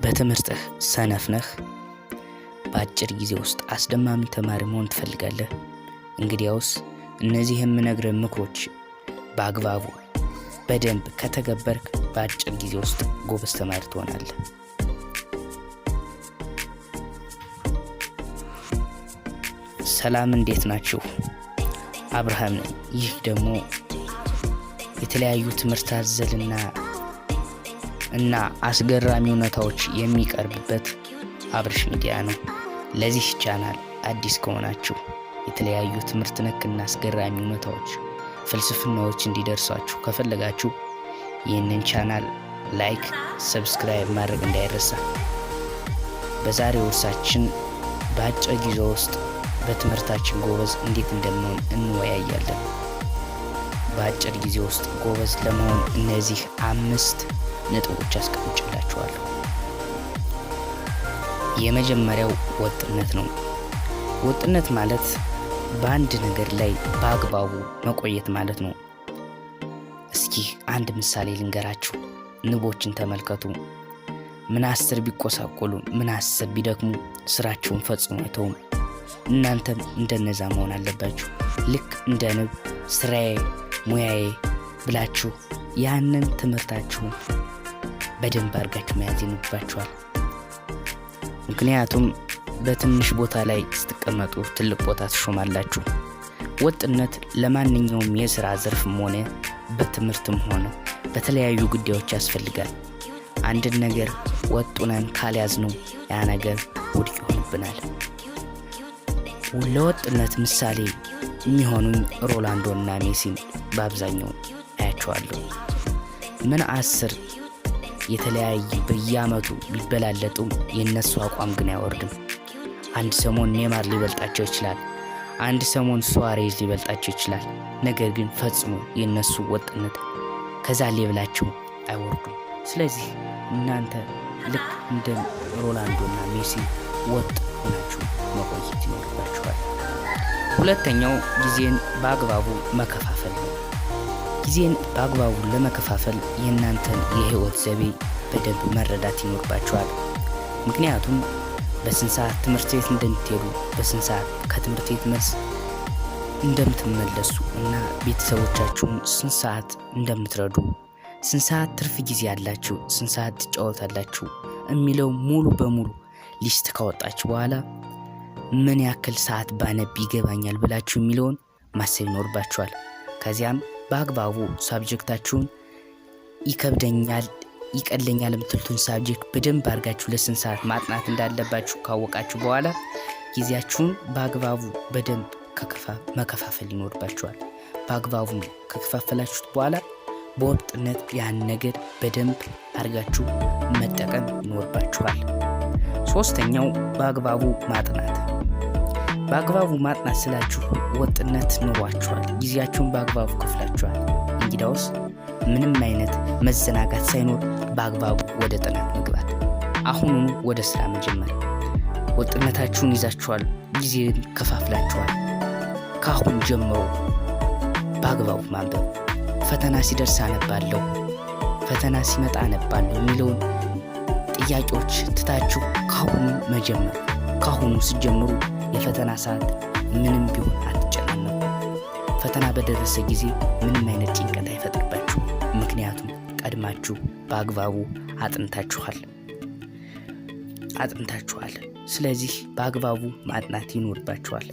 በትምህርትህ ሰነፍ ነህ? በአጭር ጊዜ ውስጥ አስደማሚ ተማሪ መሆን ትፈልጋለህ? እንግዲያውስ እነዚህ የምነግርህ ምክሮች በአግባቡ በደንብ ከተገበርክ በአጭር ጊዜ ውስጥ ጎበዝ ተማሪ ትሆናለህ። ሰላም፣ እንዴት ናችሁ? አብርሃም ነኝ። ይህ ደግሞ የተለያዩ ትምህርት አዘልና እና አስገራሚ እውነታዎች የሚቀርብበት አብርሽ ሚዲያ ነው። ለዚህ ቻናል አዲስ ከሆናችሁ የተለያዩ ትምህርት ነክና አስገራሚ እውነታዎች፣ ፍልስፍናዎች እንዲደርሷችሁ ከፈለጋችሁ ይህንን ቻናል like፣ subscribe ማድረግ እንዳይረሳ። በዛሬው እርሳችን በአጭር ጊዜ ውስጥ በትምህርታችን ጎበዝ እንዴት እንደምንሆን እንወያያለን። በአጭር ጊዜ ውስጥ ጎበዝ ለመሆን እነዚህ 5 ነጥቦች አስቀምጬላችኋለሁ። የመጀመሪያው ወጥነት ነው። ወጥነት ማለት በአንድ ነገር ላይ በአግባቡ መቆየት ማለት ነው። እስኪ አንድ ምሳሌ ልንገራችሁ። ንቦችን ተመልከቱ። ምን 10 ቢቆሳቆሉ፣ ምን 10 ቢደክሙ ስራቸውን ፈጽሞ አይተውም። እናንተም እንደነዛ መሆን አለባችሁ። ልክ እንደ ንብ ስራዬ ሙያዬ ብላችሁ ያንን ትምህርታችሁን በደንብ አድርጋችሁ መያዝ ይኖርባችኋል። ምክንያቱም በትንሽ ቦታ ላይ ስትቀመጡ ትልቅ ቦታ ትሾማላችሁ። ወጥነት ለማንኛውም የሥራ ዘርፍም ሆነ በትምህርትም ሆነ በተለያዩ ጉዳዮች ያስፈልጋል። አንድን ነገር ወጡነን ካልያዝነው ያ ነገር ውድቅ ይሆንብናል። ለወጥነት ምሳሌ የሚሆኑኝ ሮናልዶና ሜሲን በአብዛኛው አያቸዋለሁ። ምን 10 የተለያዩ በየአመቱ ቢበላለጡም የነሱ አቋም ግን አይወርድም። አንድ ሰሞን ኔማር ሊበልጣቸው ይችላል። አንድ ሰሞን ሱዋሬዝ ሊበልጣቸው ይችላል። ነገር ግን ፈጽሞ የነሱ ወጥነት ከዛ level ኣቸው አይወርዱም። ስለዚህ እናንተ ልክ እንደ ሮናልዶና ሜሲ ወጥ ሆናችሁ መቆየት ይኖርባችኋል። ሁለተኛው ጊዜን በአግባቡ መከፋፈል ነው። ጊዜን በአግባቡ ለመከፋፈል የእናንተን የህይወት ዘይቤ በደንብ መረዳት ይኖርባችኋል። ምክንያቱም በስንት ሰዓት ትምህርት ቤት እንደምትሄዱ፣ በስንት ሰዓት ከትምህርት ቤት መልስ እንደምትመለሱ እና ቤተሰቦቻችሁን ስንት ሰዓት እንደምትረዱ፣ ስንት ሰዓት ትርፍ ጊዜ ያላችሁ፣ ስንት ሰዓት ትጫወታላችሁ የሚለው ሙሉ በሙሉ list ካወጣችሁ በኋላ ምን ያክል ሰዓት ባነብ ይገባኛል ብላችሁ የሚለውን ማሰብ ይኖርባችኋል። ከዚያም በአግባቡ subject ኣችሁን ይከብደኛል ይቀለኛል የምትሉትን subject በደንብ አድርጋችሁ ለስንት ሰዓት ማጥናት እንዳለባችሁ ካወቃችሁ በኋላ ጊዜያችሁን በአግባቡ በደንብ መከፋፈል ይኖርባችኋል። በአግባቡ ከከፋፈላችሁት በኋላ በወጥነት ያን ነገር በደንብ አድርጋችሁ መጠቀም ይኖርባችኋል። ሶስተኛው በአግባቡ ማጥናት። በአግባቡ ማጥናት ስላችሁ ወጥነት ኖሯችኋል፣ ጊዜያችሁን በአግባቡ ከፍላችኋል። እንግዲያውስ ምንም አይነት መዘናጋት ሳይኖር በአግባቡ ወደ ጥናት መግባት፣ አሁኑኑ ወደ ስራ መጀመር። ወጥነታችሁን ይዛችኋል፣ ጊዜን ከፋፍላችኋል። ከአሁን ጀምሮ በአግባቡ ማንበብ፣ ፈተና ሲደርስ አነባለሁ፣ ፈተና ሲመጣ አነባለሁ የሚለውን ጥያቄዎች ትታችሁ ከአሁኑ መጀመር። ከአሁኑ ስትጀምሩ የፈተና ሰዓት ምንም ቢሆን አትጨናነቁ። ፈተና በደረሰ ጊዜ ምንም አይነት ጭንቀት አይፈጥርባችሁ። ምክንያቱም ቀድማችሁ በአግባቡ አጥንታችኋል። ስለዚህ በአግባቡ ማጥናት ይኖርባችኋል።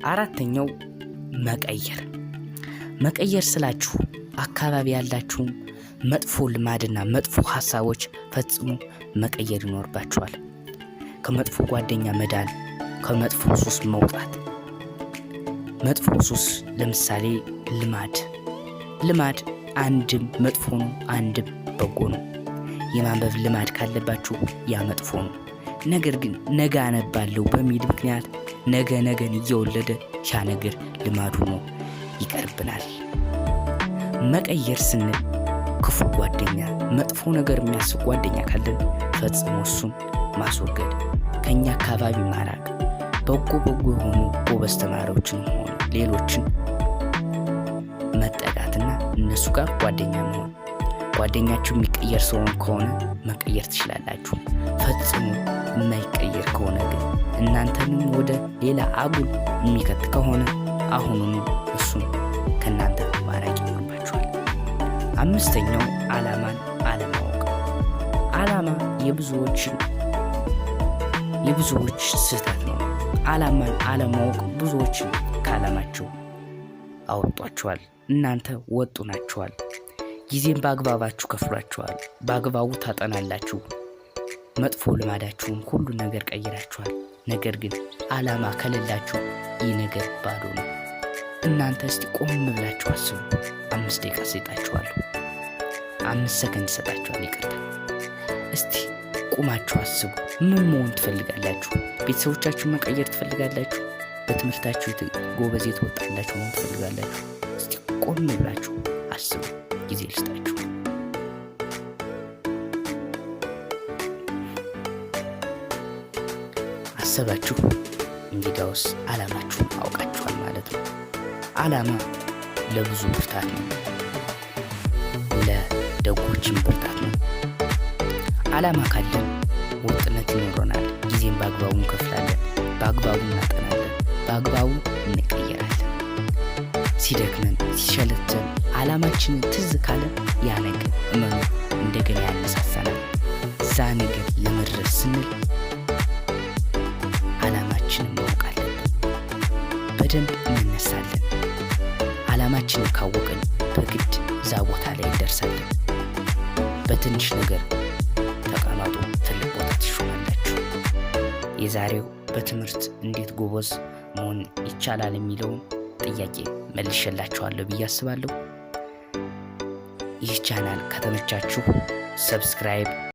አራተኛው መቀየር። መቀየር ስላችሁ አካባቢ ያላችሁ መጥፎ ልማድና መጥፎ ሐሳቦች ፈጽሞ መቀየር ይኖርባችኋል። ከመጥፎ ጓደኛ መዳን፣ ከመጥፎ ሱስ መውጣት። መጥፎ ሱስ ለምሳሌ ልማድ። ልማድ አንድም መጥፎ ነው፣ አንድም በጎ ነው። የማንበብ ልማድ ካለባችሁ ያ መጥፎ ነው። ነገር ግን ነገ አነባለሁ በሚል ምክንያት ነገ ነገን እየወለደ ያ ነገር ልማድ ሆኖ ይቀርብናል። መቀየር ስንል ክፉ ጓደኛ፣ መጥፎ ነገር የሚያስብ ጓደኛ ካለን ፈጽሞ እሱን ማስወገድ፣ ከኛ አካባቢ ማራቅ፣ በጎ በጎ የሆኑ ጎበዝ ተማሪዎችን ሆነ ሌሎችን መጠጋትና እነሱ ጋር ጓደኛ መሆን። ጓደኛችሁ የሚቀየር ሰውን ከሆነ መቀየር ትችላላችሁ። ፈጽሞ የማይቀየር ከሆነ ግን፣ እናንተንም ወደ ሌላ አጉል የሚከት ከሆነ አሁኑኑ እሱን ከእናንተ ማራቅ ይኖርባችኋል። አምስተኛው ዓላማን አለማወቅ። ዓላማ የብዙዎች ስህተት ነው። ዓላማን አለማወቅ ብዙዎችን ከዓላማቸው አወጧቸዋል። እናንተ ወጡ ናችኋል። ጊዜን በአግባባችሁ ከፍሏችኋል። በአግባቡ ታጠናላችሁ። መጥፎ ልማዳችሁን ሁሉ ነገር ቀይራችኋል። ነገር ግን ዓላማ ከሌላችሁ ይህ ነገር ባዶ ነው። እናንተ እስቲ ቆም ብላችሁ አስቡ። 5 ደቂቃ ሰጣችኋለሁ። 5 ሰከንድ ሰጣችኋል። ይቅርታ። እስቲ ቁማችሁ አስቡ። ምን መሆን ትፈልጋላችሁ? ቤተሰቦቻችሁን መቀየር ትፈልጋላችሁ? በትምህርታችሁ ጎበዝ የተወጣላችሁ መሆን ትፈልጋላችሁ? እስቲ ቆም ብላችሁ አስቡ። ጊዜ ልስጣችሁ። አሰባችሁ? እንግዲያውስ ዓላማችሁን አውቃችኋል ማለት ነው። ዓላማ ለብዙ ብርታት ነው፣ ለደጎችም ብርታት ነው። ዓላማ ካለን ወጥነት ይኖረናል። ጊዜን በአግባቡ እንከፍላለን፣ በአግባቡ እናጠናለን፣ በአግባቡ እንቀየራለን። ሲደክመን ሲሰለቸን ዓላማችንን ትዝ ካለ ያ ነገር እመኑ እንደገና ያነሳሳናል። እዛ ነገር ለመድረስ ስንል ዓላማችንን ማወቅ አለብን። በደንብ እንነሳለን። ዓላማችንን ካወቅን በግድ እዛ ቦታ ላይ እንደርሳለን። በትንሽ ነገር ተቀመጡ፣ ትልቅ ቦታ ትሾማላችሁ። የዛሬው በትምህርት እንዴት ጎበዝ መሆን ይቻላል የሚለውን ጥያቄ መልሼላችኋለሁ ብዬ አስባለሁ። ይህ ቻናል ከተመቻችሁ subscribe